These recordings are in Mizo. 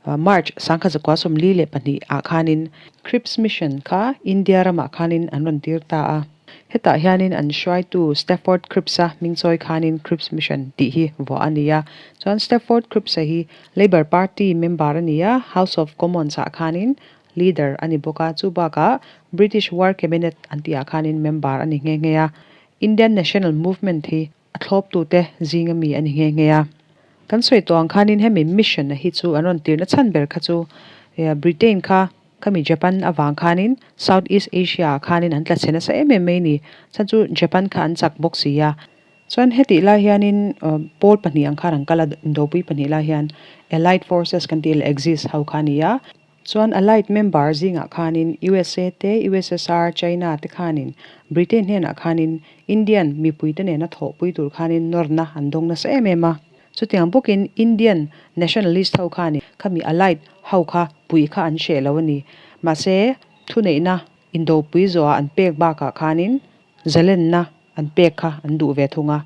March 1942 ah khanin Cripps Mission kha India ramah khanin an rawn tir ta a. Hetah hianin an hruaitu Stafford Cripps-a hmingchawi khanin Cripps Mission tih hi vuah a ni a. Chuan Stafford Cripps-a hi Labour Party member a ni a, House of Commons-ah khanin leader a ni bawk a. Chu bakah British War Cabinet an tihah khanin member a ni nghe nghe a. Indian National Movement hi a thlawptute zinga mi a ni nghe nghe a. Kan sawi tawh ang khanin hemi mission-a hi chu an rawn tirna chhan ber kha chu Britain kha khami Japan avang khanin South East Asia ah khanin an tla chhe nasa em em mai ni. Chhan chu Japan kha an chak bawk si a. Chuan hetih lai hianin pawl pahnih ang khan an kal a, indopui pahnih lai hian Allied Forces kan tih leh Axis ho kha a ni a. Chuan Allied member zingah khanin USA te, USSR, China te khanin Britain hnenah khanin Indian mipuite nena thawhpui tur khanin nawrna an dawng nasa em em a. Chutiang bawkin Indian nationalist ho khanin khami Allied ho kha puih kha an hreh lo a ni. Mahse, thuneihna indopui zawhah an pek bakah khanin zalenna an pek kha an duh ve thung a.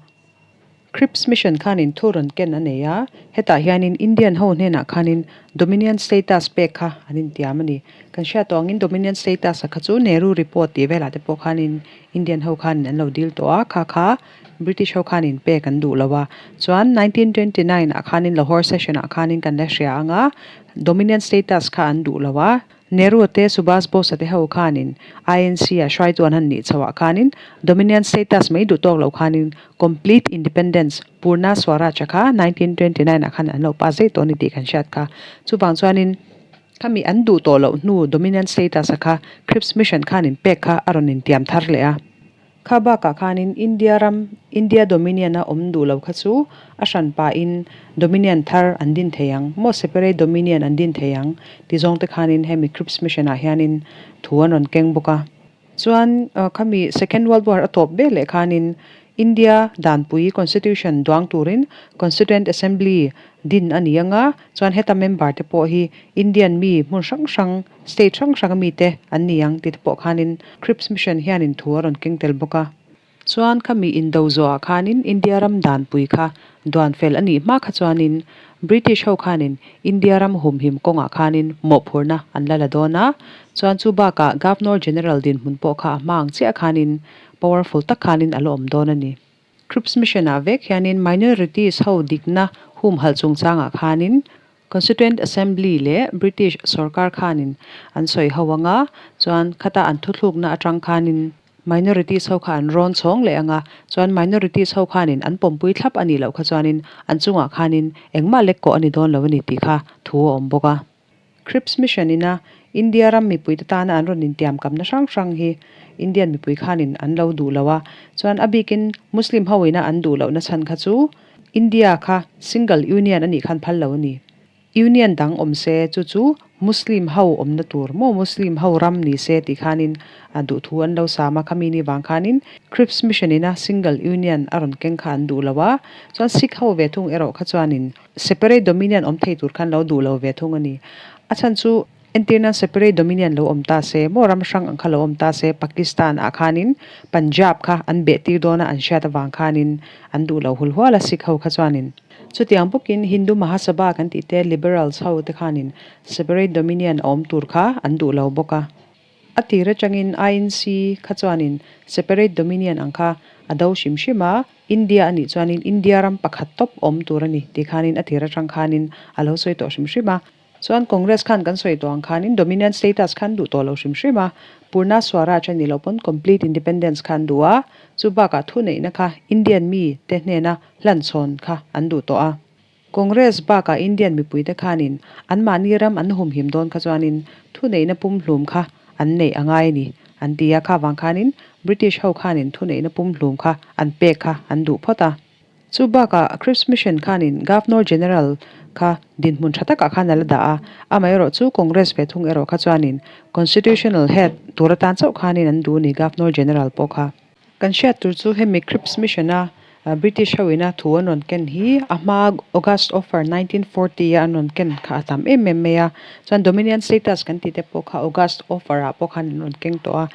Cripps Mission khanin thu rawn ken a nei a, hetah hianin Indian ho hnenah khanin Dominion status pek kha an intiam a ni. Kan hriat tawh angin Dominion status a kha chu Nehru report tih velah te pawh khanin Indian ho khanin an lo dil tawh a, kha kha British ho khanin pek an duh lo a. Chuan 1929 ah khanin Lahore session ah khanin kan la hria ang a, Dominion status kha an duh lo a, Nehru te Subhas Bose te ho khanin INC ah hruaitu an han nih chhoh ah khanin Dominion status mai duh tawk lo khanin Complete Independence, Purna Swaraj a kha 1929 ah khan an lo pass daih tawh a ni tih kan hriat kha. Chuvang chuanin khami an duh tawh loh hnu Dominion status a kha Cripps Mission khanin pek kha a rawn intiam thar leh a. Kha bakah khanin India ram, India Dominion a awm duh lo kha chu a hran pahin Dominion thar an din thei ang maw, separate Dominion an din thei ang ti zawng te khanin hemi Cripps Mission ah hianin thu an rawn keng bawk a. Chuan khami Second World War a tawp ber leh khanin India danpui Constitution duang turin Constituent Assembly din a ni ang a, chuan heta member te pawh hi Indian mi hmun hrang hrang, State hrang hrang ami te an ni ang tih te pawh khanin Cripps Mission hianin thu a rawn keng tel bawk a. Chuan khami indo zawhah khanin India ram danpui kha duan fel a nih hma kha chuanin British ho khanin India ram humhim kawngah khanin mawhphurhna an la la dawn a, chuan chu bakah Governor General dinhmun pawh kha a hma ang chiah khanin powerful tak khanin a la awm dawn a ni. Cripps Mission ah vek hianin minorities ho dikna humhalh chungchangah khanin Constituent Assembly leh British sorkar khanin an sawi ho ang a, chuan khata an thuthlukna atang khanin minorities ho kha an rawn chhawng leh ang a, chuan minorities ho khanin an pawmpui thlap a nih loh kha chuanin an chungah khanin engmah lek kawh a ni dawn lo a ni tih kha thu a awm bawk a. Cripps Mission ina India ram mipuite tana an rawn intiamkamna hrang hrang hi Indian mipui khanin an lo duh lo a, chuan a bikin Muslim ho ina an duh lohna chhan kha chu India kha single union a nih khan phal lo a ni. Union dang awm se chu chu Muslim ho awmna tur maw Muslim ho ram ni se tih khanin a duhthu an lo sam a, khami ni vang khanin Cripps Mission ina single union a rawn keng kha an duh lo a, chuan Sikh ho ve thung erawh kha chuanin Separate Dominion awm thei tur khan lo duh lo ve thung a ni. A chhan chu entirna Separate Dominion lo awm ta se, maw ram hrang ang kha lo awm ta se, Pakistan ah khanin Punjab kha an beh tir dawn a an hriat avang khanin an duh lo hul hual a Sikh ho kha chuanin. Chutiang bawkin Hindu Mahasabha kan tih te Liberals ho te khanin Separate Dominion a awm tur kha an duh lo bawk a. A tir atangin INC kha chuanin Separate Dominion ang kha a do hrim hrim a, India a nih chuanin India ram pakhat tawp awm tur a ni tih khanin a tir atang khanin a lo sawi tawh hrim hrim a. Chuan Congress khan kan sawi tawh ang khanin Dominion status khan duh tawh lo hrim hrim a, Purna Swaraj a nih loh pawn Complete Independence kha an duh a, chu bakah thuneihna kha Indian mi te hnena hlanchhawn kha an duh tawh a. Congress bakah Indian mipuite khanin anmahni ram an humhim dawn kha chuanin thuneihna pumhlum kha an neih a ngai a ni an ti a, kha vang khanin British ho khanin thuneihna pumhlum kha an pek kha an duh phawt a. Chu bakah Cripps Mission khanin Governor General kha dinhmun tha takah khan a la dah a, amaherawh chu Congress ve thung erawh kha chuanin Constitutional Head tur atan chauh khanin an duh a ni Governor General pawh kha. Kan hriat tur chu hemi Cripps Mission a British ho ina thu an rawn ken hi a hma August Offer 1940 a an rawn ken kha a tam em em mai a, chuan Dominion Status kan tih te pawh kha August Offer ah pawh khan an rawn keng tawh a.